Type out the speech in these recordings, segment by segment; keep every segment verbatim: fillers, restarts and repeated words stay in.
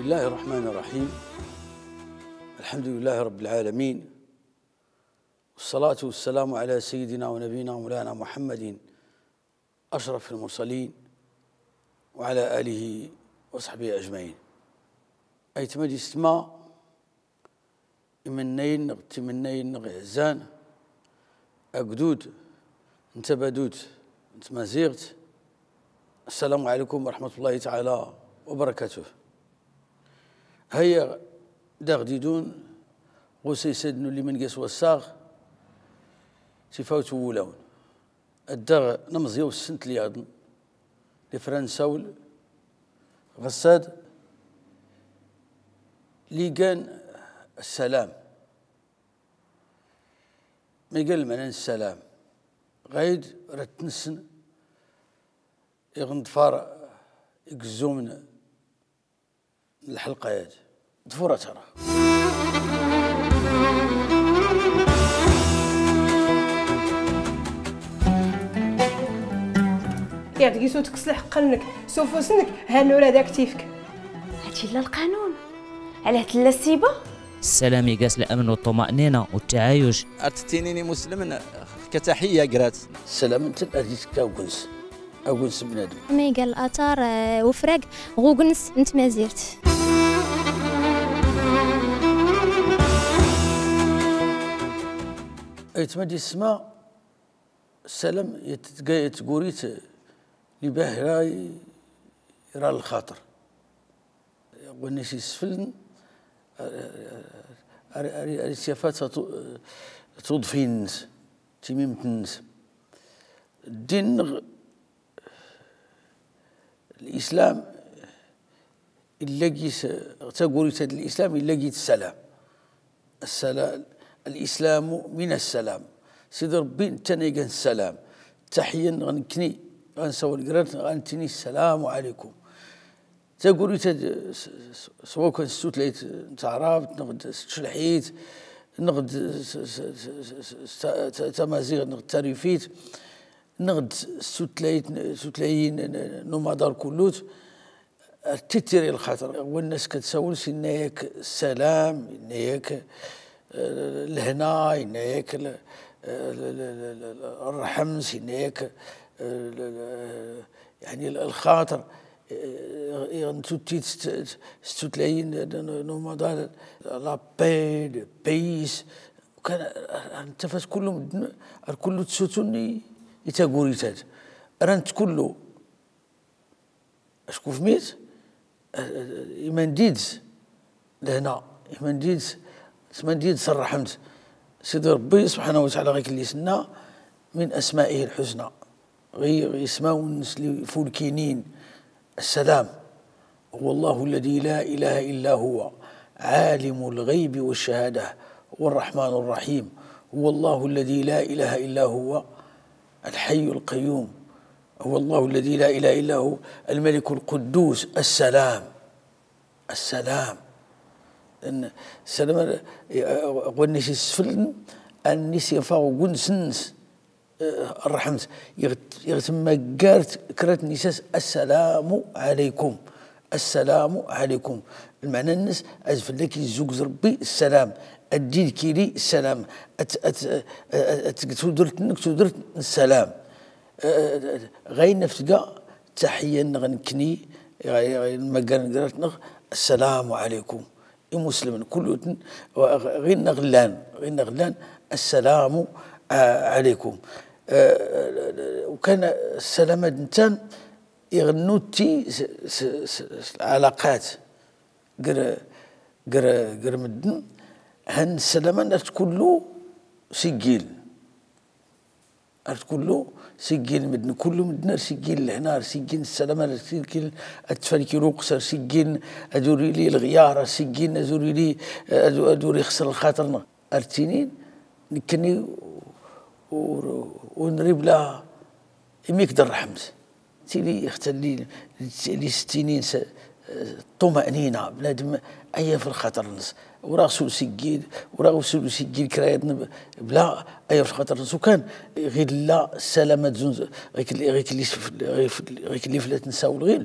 بسم الله الرحمن الرحيم. الحمد لله رب العالمين. والصلاة والسلام على سيدنا ونبينا ومولانا محمد أشرف المرسلين وعلى آله وصحبه أجمعين. Aytma d yessetma, imennayen-nneɣ d timennayen-nneɣ iɛezzan, agdud n tabadut n tmaziɣt, السلام عليكم ورحمة الله تعالى وبركاته. Haya daɣ d-idun ɣ usaysad n ulli manga s wassaɣ, tifawt n wulawen. Ad daɣ nemmẓi awsent lyaḍn li fran nsawl ɣ-sad, ligan ssalam. Ma igan lmana n ssalam? Ɣayd rad tnsn iɣ nḍfar igzzumen n lḥlqa-yad. Ḍfur ad tara. Iɣ tgis ur tkkes lḥqq-nnek s ufus-nnek, hannun ad ak-t-ifk. Hati illa lqanun. Ɛlah tlla ssiba? Ssalam iga s lamn u ṭṭumaninna u ttaɛayuc. Ar ttinin i imuslmn ka taḥiyya grat. Ssalam ntn ad ittekka ɣ ugens. Agens n bnadem. Ma iga latar, eh, ufrag ɣ ugens n tmazirt. Aytma d yessetma, ssalam yat tga yat tgurit li bahira ira lxaṭr. Ɣ wanna s isfln ar, ar, ar, ar ityafa tuḍfin-ns, timimt-ns. Ddin-nneɣ lislam illa gis, tagurit-ad n lislam illa gis ssalam. Ssalam, الإسلام من السلام. Sidi Ṛebbi netta-nn a igan ssalam. Ttaḥiyya-nneɣ nekkni ɣa nsawal grat-nneɣ ɣa nttini ssalamu ɛalaykum. Tagurit-ad s, s, s, s wakan s tutlayt n taɛrabt, neɣ d s tcelḥit, neɣ d s, s, s, s, s ta, ta, tamaziɣt neɣ d tarifit, neɣ d s tutlayt, tutlayin n, n, n umaḍal kullut, ar tittiri lxaṭr. Wanna s ka tsawls inna-yak ssalam, inna-yak, eh, lhna, inna-yak l, eh, l, l, l, l, rrḥemt, inna-yak, eh, l, l, Yeɛni lxaṭr, eh, iɣ n tuttit s, s, s tutlayin n, n, n umaḍal, la paix, le pays, kan ar, ar nttafat kullu mddn, ar kullu ttsutun i, i tagurit-ad. Rant kullu. Acku fhmit, eh, eh, iman-dd-ids, Lhna, iman-dd-ids, iman-dd-ids rrḥemt. Sidi Ṛebbi subḥanahu wa taɛala ɣikelli s-inna, من أسمائه الحسنى. Ɣi, ɣi ismawen-ns li fulkinin. السلام. هو الله الذي لا إله إلا هو عالم الغيب والشهادة هو الرحمن الرحيم. هو الله الذي لا إله إلا هو الحي القيوم. هو الله الذي لا إله إلا هو الملك القدوس السلام. Assalam. N-, ssalam, eh, ɣwanna s isfln, anni s infa ɣ ugens-ns, eh, rrḥemt. Iɣ, iɣ tmmaggart kra n isas, assalamu ɛalaykum. Assalamu ɛalaykum. Lmeɛna-nns, ad fell-ak izzugz Ṛebbi ssalam. Ad d-idkili ssalam. Ad, ad, ad, ad tg tudrt-nnek tudrt n ssalam. Eh, ɣaynna f tga ttaḥiyya-nneɣ nekkni, ɣay, ɣay nmaggar grat-nneɣ, assalamu ɛalaykum. Imuslmn, kullutn, ɣ-, ɣinna ɣ llan, ɣinna ɣ llan, assalamu, eh, ɛalaykum. Eh, ukan ssalam-ad nttan, iɣ nutti s, s, s, s lɛalaqat gr, gr, gr mddn, han ssalam-ad art kullu siggil. Art kullu siggil mddn, kullu mddn ar siggil lhna, ar siggil ssalam, ar siggil ad tfalki luqs, ar siggil ad ur ili lɣyar, ar siggil ad ur ili, ad, ad ur ixsr lxaṭr-nneɣ. Ar ttinin, nekkni ur, ur nri bla imi k-d-rrḥemt. Tili ixtalli li s-ttinin s, eh, ṭṭumaɛnina, bnadem a yaf lxaṭr-nnes. Ur aɣ-s ur siggil, ur aɣ-s ur siggil kra yaḍn bla a yaf lxaṭr-nnes. Ukan ɣilla ssalam ad zun, ɣikelli, ɣikelli, ɣikelli flat nsawel ɣil.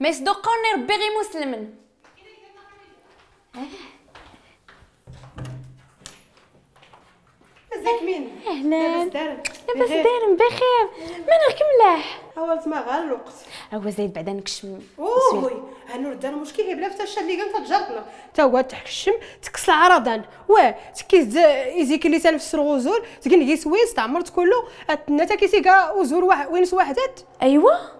ميس دقوني ربي غي مسلمن. ازيك مين؟ اهلا. لاباس دارك؟ لاباس دارم بخير. مالك ملاح؟ اول تما غير الوقت. هو زايد بعدا نكشم. اوه، هانو الدار مشكل هي بلا فتاش اللي كانت جارتنا. تا هو تحكشم تكس العرضان. واه، تكيز ايزيك اللي تنفس الغزور تكن كيس ويس تعمرت كله. اتنا تا كيسيكا وزور واحد وين واحدات. ايوا.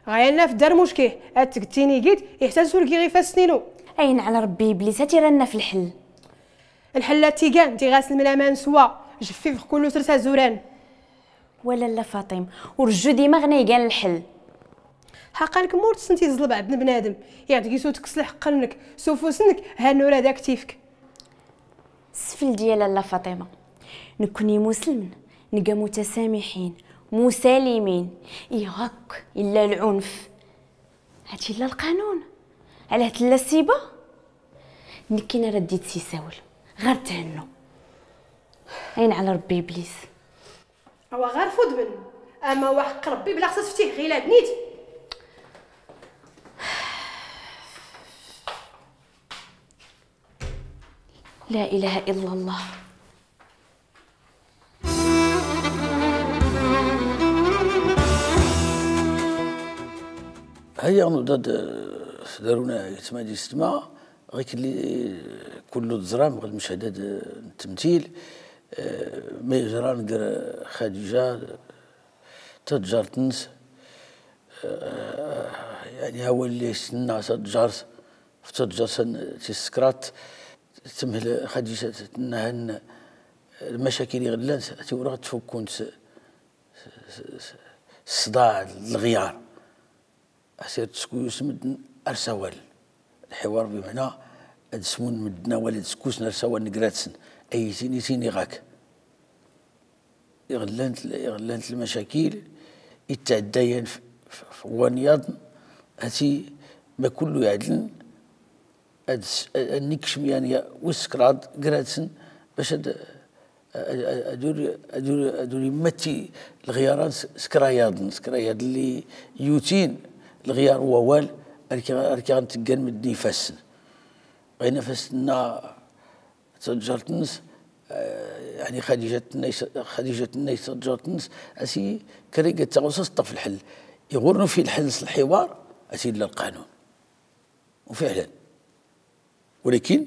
غاينا في الدار مشكل. اتكتيني جيت يحتاج سور كي غيفا سنينو. اين على ربي ابليس هاتي رانا في الحل. الحلة تيجان تيغاسل من امان سوا. جفيف كله ترسا زوران. ولا لا فاطمة، ورجو ديما غنا يقال الحل. حقا كمورت سنتي زلب عندنا بنادم. يعطيك يسو تكسل حقنك سوفو سنك هانورا داك تيفك. سفل ديال لا فاطمة، نكوني مسلمين، نبقى متسامحين، مسالمين. إيه هاك الا العنف؟ هاتي لا القانون. علاه تلا السيبه؟ نكينا رديت سي ساول. غير تهنوا. عين على ربي ابليس. اوا غير فود من، اما وحق ربي بلا خصص فتيه غير نيت. لا اله الا الله. هيا نضد دارونا يتمادي ستما غيك اللي كل الزرام غير المشهد التمثيل. ما يجرى نقر خديجة تجارتنس. يعني هو اللي سنا تجارت في تجارت تسكرات. تمهل خديجة تنهن المشاكل غلانت تورا تفكون الصداع الغيار. أسير تسكوس مدن أرسوال. الحوار بمعنى أدسمون مدنا ولا تسكوس نرسوال نقراتسن. أي تيني تيني غاك. إغلانت إغلانت المشاكل. يتعدايان في وانياض. هاتي ما كله يعدلن. أدس أنيكشم يعني وسكراد قراتسن باش أد أدور أدور أدور يمتي الغيارات سكراياضن سكراياض اللي يوتين الغيار ووال. أركي أركي غنتقن من نفسن. غير نفسنا تجارتنس. يعني خديجة النيس خديجة النيس تجارتنس. أسي كريقة تغوص الطف الحل. يغورنو في الحل الحوار. أسي إلا القانون. وفعلا. ولكن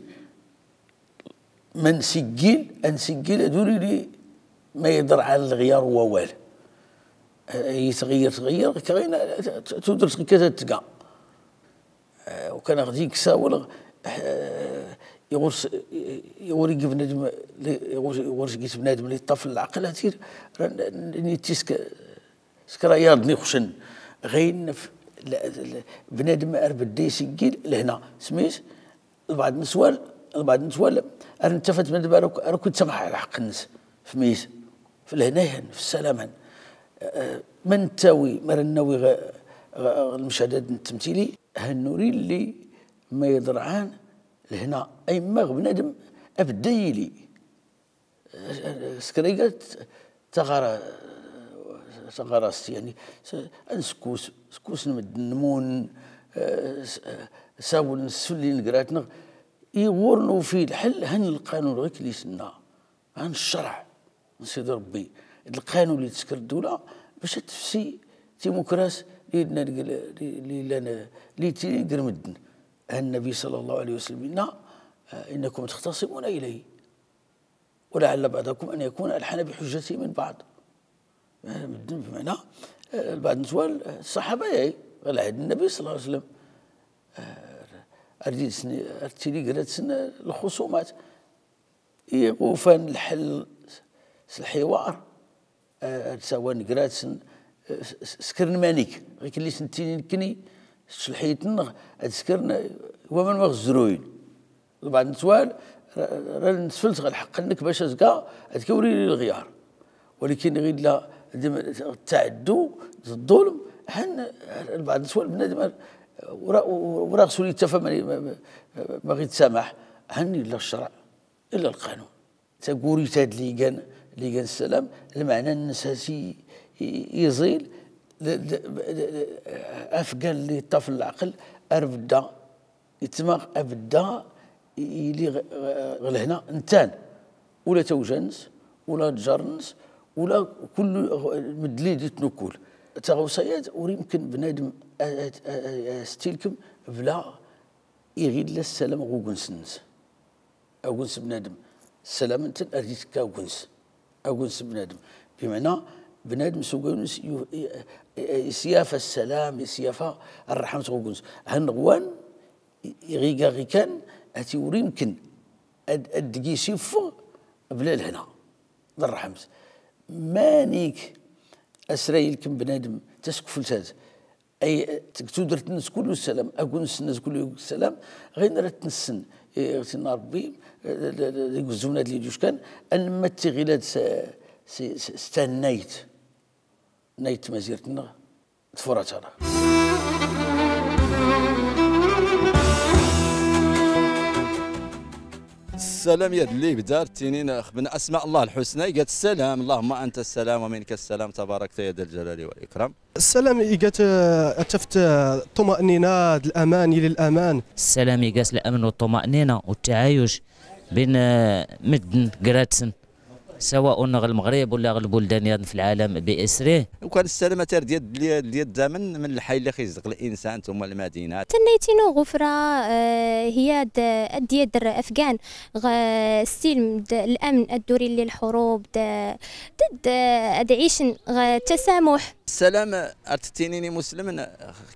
ما نسجل أنسجل أدوري لي ما يضر على الغيار ووال. يتغير تغير كاين تودر كذا تقع. وكان غادي يكسا ولا يغرس يغري بنادم يغرس يغرس بنادم اللي طاف العقل هاتير. نيتيسك سكرا ياضني خشن. غين بنادم اربد يسجل لهنا سميت. البعض نسوال البعض نسوال. انا نتفت من دابا راك تسمح على حق الناس في ميز في الهنايا في السلامه. من تاوي مرناوي المشهد التمثيلي هنوري اللي ما يضرعان. لهنا اي ما بنادم ابديلي سكريقة تغرى تغرى يعني. انسكوس سكوس نمد النمون. ساول نسفلي نقراتنا يغورنو في الحل هن القانون غير كليسنا. عن الشرع نسيد ربي القانون اللي تسكر الدولة باش تفسي ديمقراس اللي لنا اللي لنا اللي تيقر مدن. النبي صلى الله عليه وسلم إنا إنكم تختصمون إلي ولعل بعضكم أن يكون ألحن بحجته من بعض. مدن بمعنى البعض نسوال الصحابة ياي غير عهد النبي صلى الله عليه وسلم. أردت أرتيلي قرأت الخصومات. يغوفان الحل الحوار. سوان قراتسن سكرن مانيك غير كلي سنتيني نكني. Tcelḥiyt-nneɣ ad skren waman wa ɣ-zzruyn. Lbeɛḍ n ttwal, ra-, ra-, nsfelt ɣ-lḥeqq-nnek bac azga ad kawri lɣyar. Walakin ɣilla d-, ttaɛeddu, d-ḍḍulm, han lbeɛḍ n ttwal bnadem ur a-, ur a-, ur aɣ-s ur ittafa ma, ma, ma, ma ɣ-ittamaḥ, han illa ccreɛ, illa lqanun. Tagurit-ad li gan, li gan ssalam, lmeɛna-nnes has i, i, iẓil, d-, d-, d-, afgan li iṭṭafen lɛeql, ar bedda, ittmaɣ abedda, i-, ili ɣ-, ɣ-, ɣ-, lehna, ntan, ula tawja-nnes, ula ddjar-nnes, ula kullu ɣ-, medden li d-itnukkul. Taɣawsa-ad, ur imken bnadem a, a, a, a, as-tilkem bla iɣ illa ssalam ɣ-ugens-nnes. Agens n bnadem, ssalam-nten ar d-itekka agens. Agens n bnadem. Bimeɛna, bnadem s ugens-nnes yu-, i-, i-, isyafa ssalam, isyafa rrḥmt ɣ-ugens. Hanɣwan, i-, iɣ iga ɣikan, hati ur imken ad, ad deg-s iffeɣ bla lehna d rrḥmt. Manik asra ilkem bnadem taskfelt-ad, ay, deg tudert-nnes kullu ssalam, agens-nnes kullu ssalam, ɣayen ra t-nessen, i, ɣ-tinna Rebbi, e, d-, d-, d-, deg uzzumen-ad li d-yuckan, ad nemmatti ɣilad s, s, s, s tannayt, tannayt n tmazirt-nneɣ, tfura tara. Ssalam i-ad-illi ibda ar-ttinin xbin asma Allah lḥusna, iga-t ssalam, Allahumma anta ssalam wa minka ssalam, tabarakta ya dal jalali wal ikram. Ssalam iga-t, eh, ad-taf-t, eh, ṭṭuma'nina d laman, yili laman. Ssalam iga-t laman wa ṭṭuma'nina wa ttaɛayuc bin, eh, medden gra-tsen. Sawa'un ɣ-lmeɣrib wala ɣ-lbuldan yaḍn f-lɛalam bi isri. Ukan ssalam ad-t-irr d-yaḍ, d-yaḍ, d-yaḍ daman min lḥayl i-ɣ-izdeɣ linsan tumma lmadina. Tannayt-inu ɣ-ufra, eh, hiya ad-, ad-yaḍr afgan ɣ-, ssilm d-, laman ad-ur illi lḥurub d-, d-, d-, ad-ɛicen ɣ-tasamuḥ. Ssalam ar-t-ttinin i-muslmen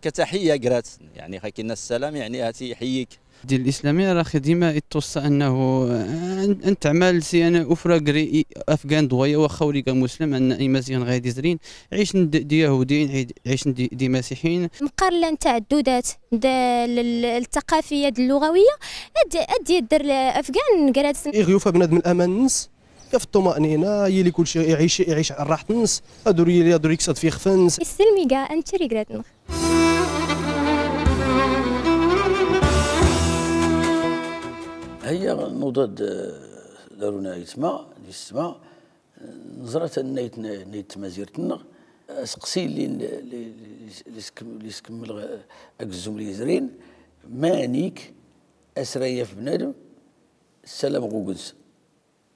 ka taḥiyya gra-tsen, yaɛni ɣa-k-inna ssalam, yaɛni hati iḥiyyi-k. Ddin lislami ara xi dima ittuṣṣa annahu, eh, an, an tɛmal s yan ufra gri i afgan d waya waxxa ur iga muslem, anna imaziɣen ɣa-d-izrin, ɛicen d, d yahudiyen, ɛi-, ɛicen d, d imasiḥiyen. Mqar llan taɛeddudat d, l, l, ltaqafiya d lluɣawiya, ad, ad yaḍr afgan gra-tsen. Iɣ yufa bnadem laman-nnes, yaf ṭṭuma'nina, yili kulci iɛic, iɛic rraḥt-nnes, ad ur yili, ad ur iksaḍ f ixef-nnes. Isselm iga antir i gra-tneɣ. Heyya nuḍa-d, eh, daruna aytma, d yessma, neẓra tannayt n, n tmazirt-nneɣ, aseqsi li, li, li, li skemmleɣ agzum li yezrin, manik asra yaf bnadem ssalam ɣ-ugens.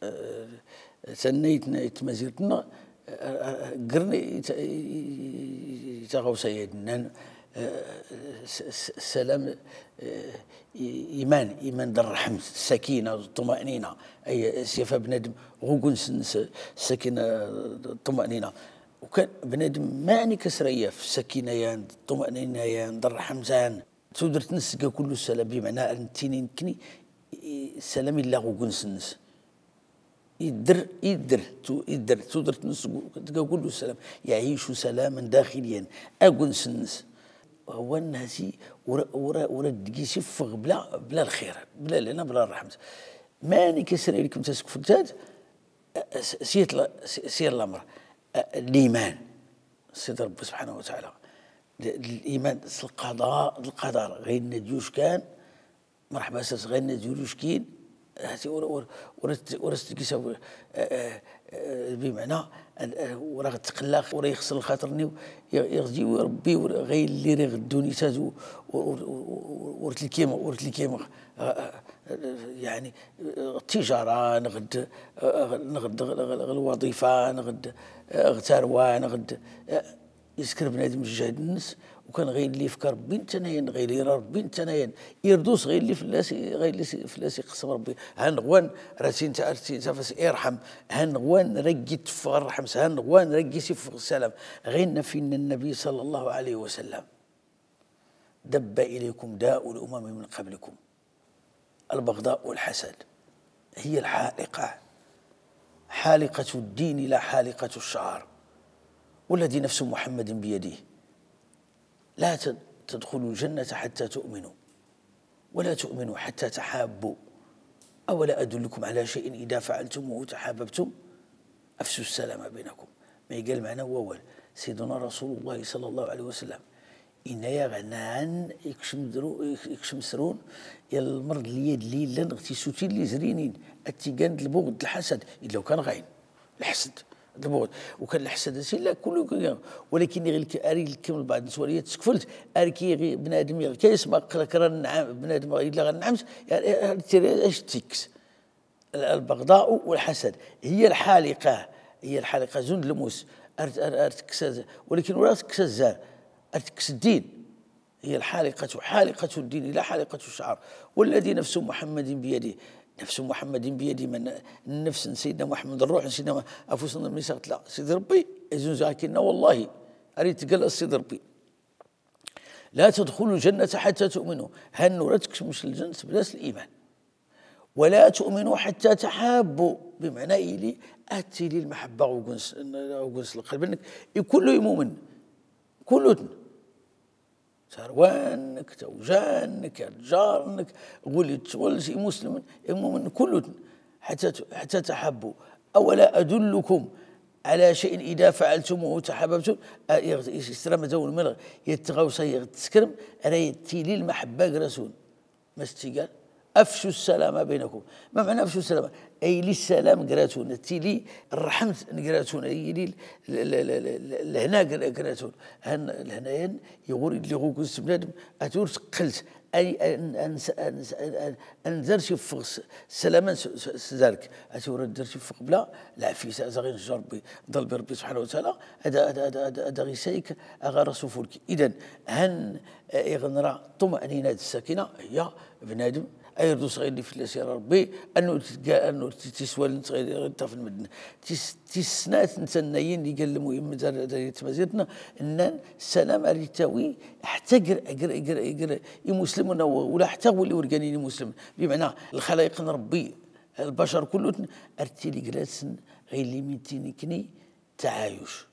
Eh, tannayt n tmazirt-nneɣ, eh, eh, gren i ta-, i, i, i taɣawsa-ad nnan, eh, s-, s-, ssalam, eh, i-, iman, iman d rrḥmt, ssakina, ṭṭuma'nina, ay, syafa bnadem ɣ-ugens-nnes, ssakina, ṭṭuma'nina. Ukan bnadem manik asra yaf ssakina-yan, ṭṭuma'nina-yan, d rrḥmt-an. Tudert-nnes tga kullu ssalam, bimeɛna ar nettini nekkni, i, ssalam illa ɣ-ugens-nnes. Idder, idder, tu-, idder, tudert-nnes tga kullu ssalam. Iɛicu salaman daxiliyan, agens-nnes. Hwan hati ur, ur, ur deg-s iffeɣ bla, bla lxir, bla lehna, bla rrḥmt. Manik asra ilkem taskfelt-ad, s-, s yat la-, s-, s yat lamr, liman. Sidi Rebbi subḥanahu wa taɛala. L-, liman s lqaḍa, lqaḍar, ɣayen ad-yuckan, mreḥba s-, ɣayen ad-yuckin, hati ur, ur, ur as-, ur as-tgis, eh, eh, eh, bimeɛna, eh, ur aɣ-tqellaq, ur ixṣer lxaṭer-nni, iɣ-, iɣ-, ɣ-, Rebbi, ur, ɣayen lli riɣ ddunit-ad, ur, ur, ur, ur, ur tlkimeɣ, ur tlkimeɣ, eh, eh, yaɛni, eh, ttijara, neɣd, eh, neɣd, neɣd, neɣd lwaḍifa, neɣd, eh, ɣ tarwa, neɣd, eh, Isker bnadem jjehd-nnes, ukan ɣayen lli ifka Rebbi netta-nayen, ɣayen lli ira Rebbi netta-nayen. Irdus ɣayen lli fell-as, ɣayen lli fell-as iqsem Rebbi. Hanɣwan ra tin-, ra tintafas irḥem. Hanɣwan ra igi teffeɣ rrḥmt. Hanɣwan ra igi s-iffeɣ ssalam. Ɣayen-nna f-inna Nnabi ṣalla Llahu ɛalayhi wa sallam: دب إليكم داء الأمم من قبلكم. البغضاء والحسد هي الحالقة، حالقة الدين لا حالقة الشعر، والذي نفس محمد بيده لا ت-، تدخلوا الجنة حتى تؤمنوا ولا تؤمنوا حتى تحابوا أولا أدلكم على شيء إذا فعلتموه تحاببتم أفشوا السلام بينكم. Ma iga lmeɛna n wawal Sidna Rasulullah صلى الله عليه وسلم, inna-yaɣ nan ikcem srun i lmerd lli llan ɣ tisutin lli zrinin, ad t-igan d lbuɣd d lḥasad, illa ukan ɣayn lḥsd d lbuɣd. Ukan lḥsad ad t-illa kullu, walakin iɣ ilk-, ar ilkem lbaɛḍ n sswar i tskfelt, ar ki-, bnadem iɣ kayes ma qqlek ra nɛam, bnadem illa ɣ nɛamt, ar tiri ash tiks. البغضاء والحسد هي الحالقة، هي الحالقة, zund lmus, ar, ar, ar tkks, walakin ur ar tkks zzar, ar tkks ddin. هي الحالقة، حالقة الدين لا حالقة الشعر. والذي نفس محمد بيده، نفس محمد بيده, ma nnfs n Sidna Muḥemmed, rruḥ n Sidna Muḥemmed, afus n Ṛebbi s-, tla Sidi Ṛebbi, izunz-aɣ akinna, wallahi, ar itgall Sidi Ṛebbi. لا تدخلوا الجنة حتى تؤمنوا. Hannun ur ad tkecmem lǧennet bla s liman. ولا تؤمنوا حتى تحابوا, bimɛna ili ad tili lmḥebba ɣ ugens, ɣ ugens n lqelb-nnek, i kullu imumen, kullutn. Tarwa-nnek, tawja-nnek, ljar-nnek, ɣur-i ttwal s imuslimen, imumen kullutn. حتى ت-، حتى تحابوا. أولا أدلكم على شيء إذا فعلتموه تحاببتم. A, iɣ-, is-, isra ma d-awen-mleɣ i tɣawsa iɣ tskrem, ra tili lmḥebba gratun. Ma s-tt-igan, أفشوا السلام بينكم. Ma mɛna أفشوا السلام؟ Ad yili ssalam gratun, ad tili rrḥmt gratun, ad yili l-, l-, lhna gr-, gratun. Han lhna-yan, iɣ ur illi ɣ ugens n bnadem, ad ur teqqelt, ay, an, an, an, an, an, ad ur iffeɣ s-, ssalam s-, s-, sdar-k. Ad ur, ad ur iffeɣ bla lɛafyat, ad aɣ-injjeɛ Ṛebbi, ḍalbi Ṛebbi سبحانه وتعالى, ad, ad, ad, ad, ad aɣ-isayk, aɣ-ara s ufulki. Idan, han, eh, iɣ nra ṭṭumaɛnina d ssakina, ya, bnadem, ayrdus ɣ illi fell-as ira Ṛebbi, ad nut-, ad nut-, tiswal-nnes ɣ iṭṭaf n medden. Tis-, tis snat n tannayin igan lmuhim dar, dar tmazirt-nneɣ, nnan ssalam ar ittawi ḥtta gr, gr, gr, gr imuslimen, ula ḥtta ɣ wulli ur ganin imuslimen. Bimɛna, lxalayiq n Ṛebbi, lbacar kullutn, ar tili gratsen ɣ illi miti nekkni ttɛayuc.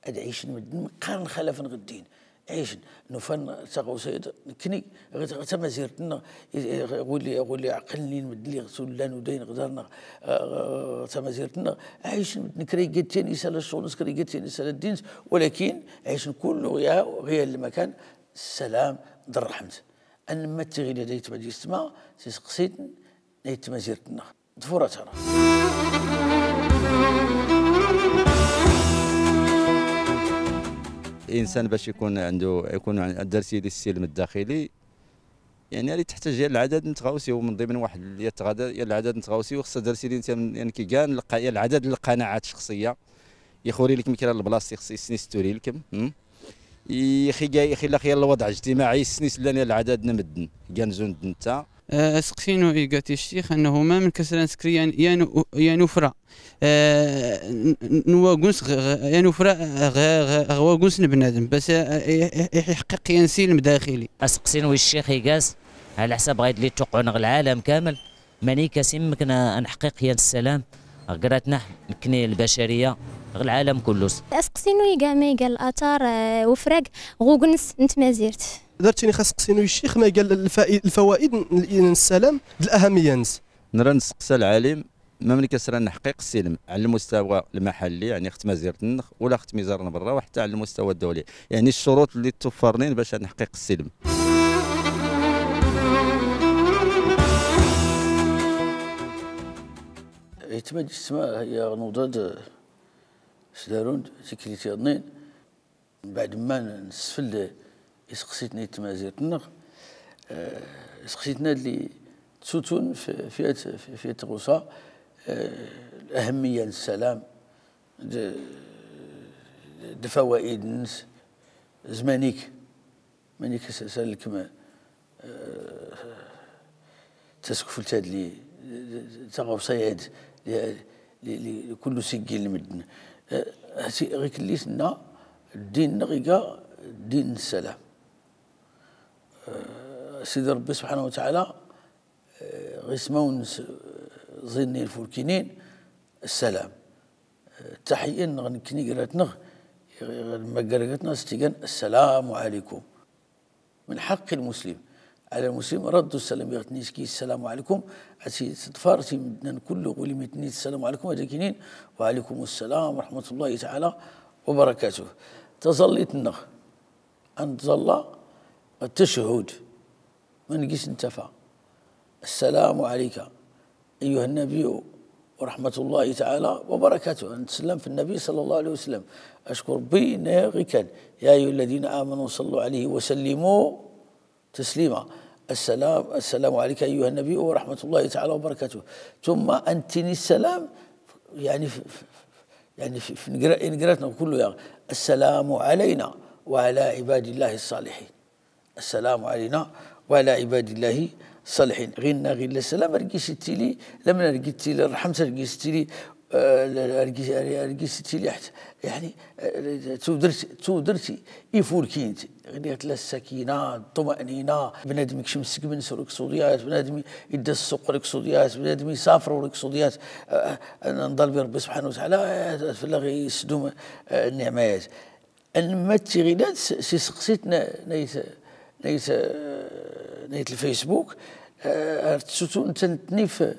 Ad ɛicen medden meqqaren xalafen ɣ ddin. Ɛicen, nufan taɣawsa-ad nekkni, ɣ, ɣ tamazirt-nneɣ, i, i, ɣ wulli, ɣ wulli ɛqlen-in medden, iɣ sullan udayn ɣ dar-nneɣ, ɣ, ɣ tamazirt-nneɣ, ɛicen medden kra igattiyen isal ccɣel-nnes, kra igattiyen isal ddin-nnes, walakin ɛicen kullu ɣ ya, ɣ ya lmakan, ssalam d rrḥmt. Ad nmatti ɣilad aytma d yistma s iseqsiten n ayt tmazirt-nneɣ. Ḍfur a tara. Insan bac ikun ɛandu, ikun ɛandu, ad dars ili ssilm ddaxili, yaɛni, ar iteḥtaǧ ya lɛadad n tɣawsiw, min ḍimn waḥd ya lɛadad n tɣawsiw, xas ad dars ili insan, yaɛni, ki gan lqa-, ya lɛadad n lqanaɛat cexṣiyya. Ixur ilkm kra n lblaṣt, ixṣ-, issn isturi ilkm, hm? Ixi ga-, ixi illa xya lwaḍɛ ijtimaɛi, issn islan ya lɛadad n medden, gan zund ntta. Eh, aseqsi-nu iga-t ccix, annahu ma mnk as-ra nskri yan, yan u-, yan ufra, eh, n-, n-, n waguns ɣ-, ɣ-, yan ufra ɣ-, ɣ-, ɣ waguns n bnadem, bas, eh, eh, eh, iḥqqiq yan silm daxili. Aseqsi-nu i ccix iga-t, ɛla ḥsab ɣayd lli ttuqɛun ɣ lɛalam kaml, Manik as-immkn a nḥqiq yan ssalam ɣ gratnaḥ, nekkni lbacariya, ɣ lɛalam kullus. Aseqsi-nu iga ma iga latar, eh, ufrag ɣ ugens n tmazirt. Dar-tt ini xa aseqsi-nu i ccix ma iga lfawaid n, n ssalam d lahamiyya-nnes. Nra nseqsa lɛalim, mamnk as-ra nḥqiq ssilm ɛla lmustawa lmaḥalli, yaɛni ɣ tmazirt-nneɣ, wala ɣ tmiẓar n berra, wa ḥtta ɛla lmustawa ddawli. Yaɛni ccuruṭ lli ttufarnin bac a nḥqiq ssilm. Aytma d yistma, ya ɣ nuḍa-d s-darun-d tiklit yaḍnin, mbaɛd ma n-, nsfld iseqsiten n tmazirt-nneɣ, eh, iseqsiten-a lli ttutun f-, f yat, f yat tɣawsa, eh, lahmiyya n ssalam, d, d fawaid-nnes, z manik, manik s-, salkm, eh, taskflt-ad lli, taɣawsa-ad lli, lli, lli, lli kullu siggil n medden. Eh, hati ɣikelli tenna, ddin-nneɣ iga ddin n ssalam. Eh, Sidi Ṛebbi subḥanahu wa taɛala, eh, ɣ ismawen-nnes, eh, ẓinnin fulkinin, ssalam. Eh, ttaḥiyya-nneɣ nekkni grat-nneɣ, eh, ɣ lmaggar grat-nneɣ s-tt-igan, ssalamu ɛalaykum. من حق المسلم على المسلم رد السلام. Iɣ tnit ki السلام عليكم, a-s-, a-s-, tḍfar ti-, mddn kullu ɣwil mi tnit السلام عليكم, ad-ak-inin وعليكم السلام ورحمة الله تعالى وبركاته. Taẓallit-nneɣ, a-s-, nẓalla التشهد, ma ngis ntafa. السلام عليك أيها النبي ورحمة الله تعالى وبركاته. A-s-, nsellem f-, النبي صلى الله عليه وسلم. Acku Ṛebbi inna-yaɣ i-kan: يا أيها الذين آمنوا صلوا عليه وسلموا تسليما. السلام، السلام عليك أيها النبي ورحمة الله تعالى وبركاته. Tumma a-s-, ntini السلام, yaɛni f-, f-, f-, yaɛni f-, f-, ngra-, ngra-tneɣ kullu-yaɣ: السلام علينا وعلى عباد الله الصالحين. السلام علينا وعلى عباد الله الصالحين. Ɣinna ɣilla السلام ar gis ittili, lamma ar gis ittili ṛṛḥmt, ar gis ittili, eh, ar gis, ar gis ittili ḥt-, yaɛni, eh, tudert, tudert ifulkint. Ɣinna tla السكينة، الطمأنينة, bnadem ikcem ssgm-ns ur iksuḍ yat, bnadem idda ssuq ur iksuḍ yat, bnadem isafr ur iksuḍ yat, eh, eh, nḍalb i Ṛebbi سبحانه وتعالى, eh, fell-aɣ isdum, eh, nniɛma-yat. Anmatti ɣilad s-, s iseqsit n-, n ayt, n ayt, n ayt lfacebook, eh, ar tsutun tantni f-,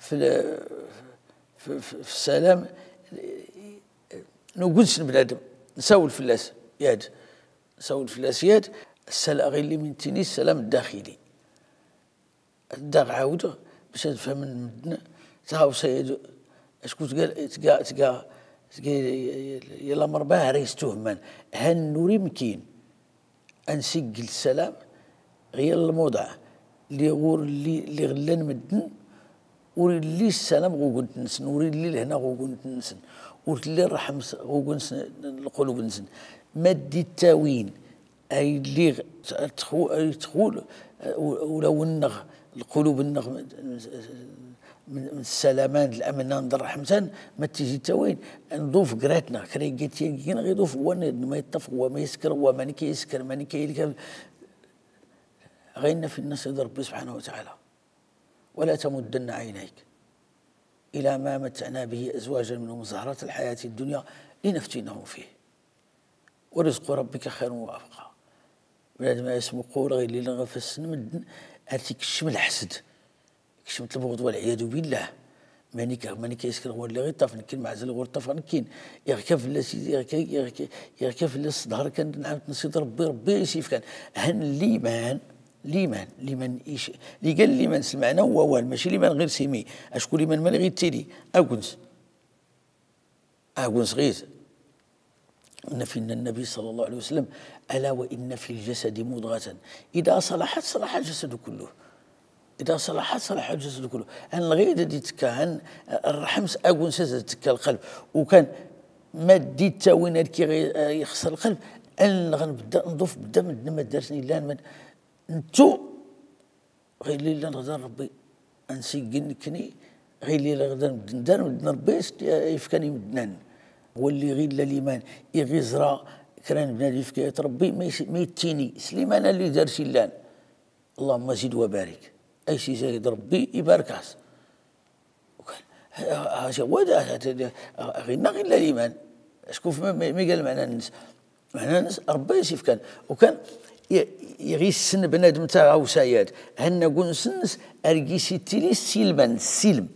f-, f-, f-, f-, ssalam n uguns n bnadem. Nsawel fell-as yad. Nsawel fell-as yad. Ssala-, ɣilli min tini ssalam ddaxili. Daɣ ɛawdɣ bac ad fhmen mddn tɣawsa-yad, acku tga, tga, tga, tga yal amr bahra istuhman. Han ur imkin a nsiggel ssalam ɣ yal lmuḍeɛ lli ɣur lli, lli ɣ llan mddn, ur illi ssalam ɣ ugunt-nsn, ur illi lhna ɣ ugunt-nsn, ur tlli ṛṛḥmt ɣ uguns n lqulub-nsn. Ma dd-ittawin Ay lliɣ t-, txu-, ay txul, eh, u-, ulawen-nneɣ, lqulub-nneɣ, min, min ssalaman d lamnan d rrḥmtan, ma t-izi-ttawin, nḍuf grat-nneɣ, kra iga t-yaggi-nneɣ iḍuf wa-nniḍn, ma iṭṭef wa, ma isker wa, manik a isker, manik a ilka. Ɣaynna finna Sidi Ṛebbi subḥanahu wa taɛala: ولا تمدن عينيك إلى ما متعنا به أزواجا منهم زهرة الحياة الدنيا لنفتنهم فيه ورزق ربك خير وأبقى. Bnadem a yesmuqul ɣilli ɣef wass n medden, ar t-ikcem lḥesd, ikcem-t lbuɣḍ, walɛiyadu billah. Manik, manik a isker ɣur lliɣ iṭṭaf nekkin, maɛzal ɣur ṭṭafeɣ nekkin. Iɣka fell-as, iɣka, iɣka, iɣka fell-as s ḍher kan d nɛamt n Sidi Ṛebbi, Ṛebbi a is-ifkan. Han liman, liman, liman ic-, li gan liman s lmeɛna n wawal, mačči liman ɣir s imi, acku liman mani ɣ ittili? Aguns. Aguns ɣiz. Nna finna Nnabi صلى الله عليه وسلم: ألا وإن في الجسد مضغة إذا صلحت صلح الجسد كله. إذا صلحت صلح الجسد كله. Han lɣid ad ittekka, han rrḥmt aguns ad ittekka lqelb. Ukan ma dd-ittawin ad k-ixṣer lqelb, han nɣ nbedda nḍuf bedda medden ma ddar-ten illan, ma nttu ɣilli llan ɣ dar Ṛebbi. A nsiggen nekkni ɣilli llan ɣ dar medden, dar medden Ṛebbi a ifkan i medden. Walli ɣilla liman, iɣ iẓra kra n bnadem ifka-yat Ṛebbi, ma is-, ma ittini s liman alli dar-s illan: اللهم زد وبارك. Ay s-izad Ṛebbi ibarek-as. Ukan, ha, ha, ha, ɣinna ɣilla liman. Acku f-, ma, ma, ma iga lmeɛna-nnes. Lmeɛna-nnes, Ṛebbi a is-ifkan. Ukan, i-, iɣ issen bnadem taɣawsa-yad, han aguns-nnes ar gis ittili ssilman, ssilm.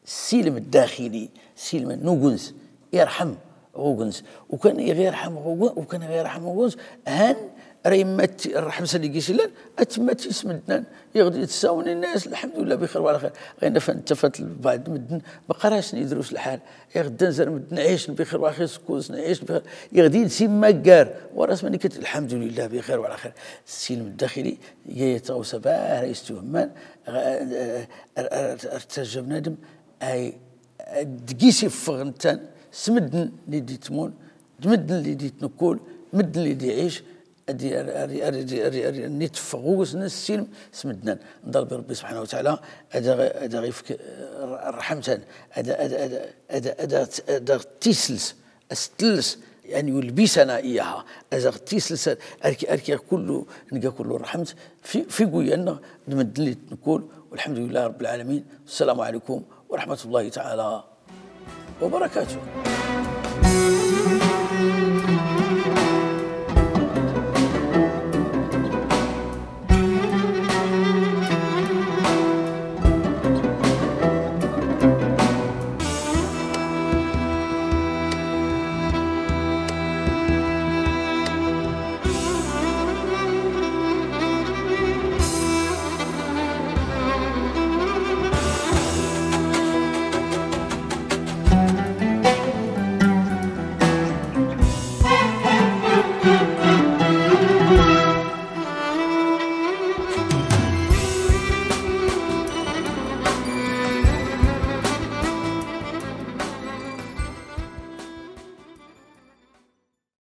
Ssilm ddaxili, ssilm n uguns, irḥem ɣ uguns. Ukan iɣ irḥem ɣ ugu-, ukan iɣ irḥem ɣ uguns, han ra imatti rrḥmt alli gis illan, a tmmatti s medden. Iɣ d-itsawn inna-yas: الحمد لله بخير وعلى خير. Ɣaynna fan ttafat lbaɛḍ medden, meqqar-asen idrus lḥal. Iɣ ddan zar medden ɛicen bixir wa xir, skud-sen ɛicen bixir. Iɣ d-id-simmaggar, war-as manikka: الحمد لله بخير وعلى خير. Ssilm ddaxili, iga-yat taɣawsa bahra istuhman, ar, ar, ar, ar, ar tajja bnadem, ay, ad gis iffeɣ nettan s medden lli d-itmun, d medden lli d-itnekkul, medden lli d-iɛic, ad, ad, ad, ad, niteffeɣ ɣ uguns-nnes ssilm s medden. Nḍalb i Ṛebbi subḥanahu wa taɛala ad aɣ-, ad aɣ-ifk, eh, ṛ-, ṛṛḥmt-an, ad, ad, ad, ad, ad, ad aɣ-t-, ad aɣ-t-isels, a s-telles, يعني يلبسنا إياها, ad aɣ-t-isels, ar k-, ar k-iɣ kullu, nga kullu ṛṛḥmt, f-, f iguyya-nneɣ d medden lli d-nekkul, والحمد لله رب العالمين. السلام عليكم ورحمة الله تعالى وبركاته.